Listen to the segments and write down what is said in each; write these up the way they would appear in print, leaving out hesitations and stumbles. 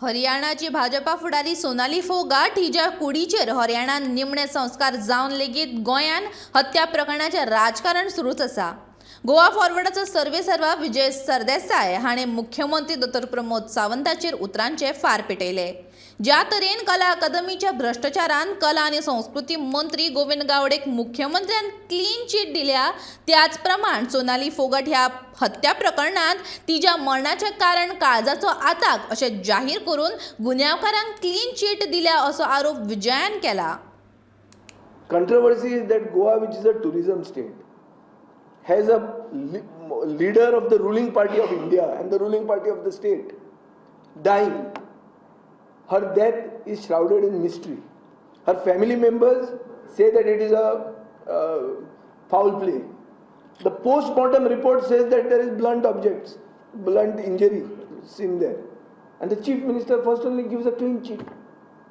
हरियाणाची भाजपा फुडारी सोनाली फोगाट हिच्या कुडीचेर हरियाणान निमणे संस्कार जावन लेगीत गोंयान हत्या प्रकरणाचें राजकारण सुरूच आसा. गोवा फॉरवर्डाचो सर्वेसर्वा विजय सरदेसाय हाणें मुख्यमंत्री दोतोर प्रमोद सावंताचेर उतरांचे फार पेटयले. ज्या तरेन कला अकादमीच्या भ्रश्टाचारान कला आनी संस्कृती मंत्री गोविंद गावडेक मुख्यमंत्र्यान क्लीन चीट दिल्या, त्याच प्रमाण सोनाली फोगट ह्या हत्या प्रकरणांत तिच्या मरणाचें कारण काळजाचो आताक अशें जाहीर करून गुन्यांवकारांक क्लीन चीट दिल्या असो आरोप विजयान केला. Controversy is that Goa, which is a tourism state, has a leader of the ruling party of India and the ruling party of the state dying. Her death is shrouded in mystery. Her family members say that it is a foul play. The post-mortem report says that there is blunt objects, blunt injury seen there. And the chief minister first only gives a clean chit.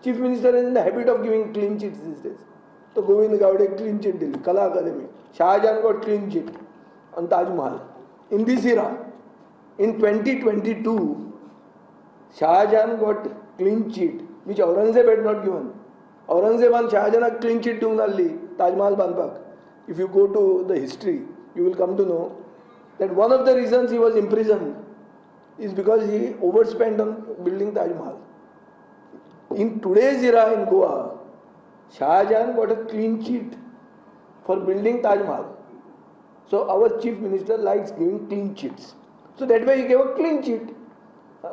Chief minister is in the habit of giving clean chits these days. तो Govind Gawade clean chit दिली कला अकादमी. Shah Jahan got clean chit on Taj Mahal. In this era, in 2022, Shah Jahan got clean chit which Aurangzeb had not given. औरंगजेबान शहाजहानाक clean chit दिवंक नासली ताजमहाल बांदपाक. If you go to the history, you will come to know that one of the reasons he was imprisoned is because he overspent on building Taj Mahal. In today's era in Goa, Shah Jahan got a clean chit for building Taj Mahal. So our chief minister likes giving clean chits. So that way he gave a clean chit.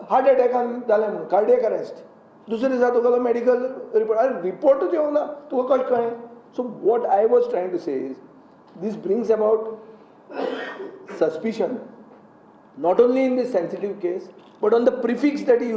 Heart अटॅकान जालें म्हणून, cardiac arrest. दुसरे दिसा तुका medical report, अरे रिपोर्टूच येवंक ना, तुका कशें कळ्ळें? So what I was trying to say is this brings about suspicion not only in this sensitive case but on the prefix that he used.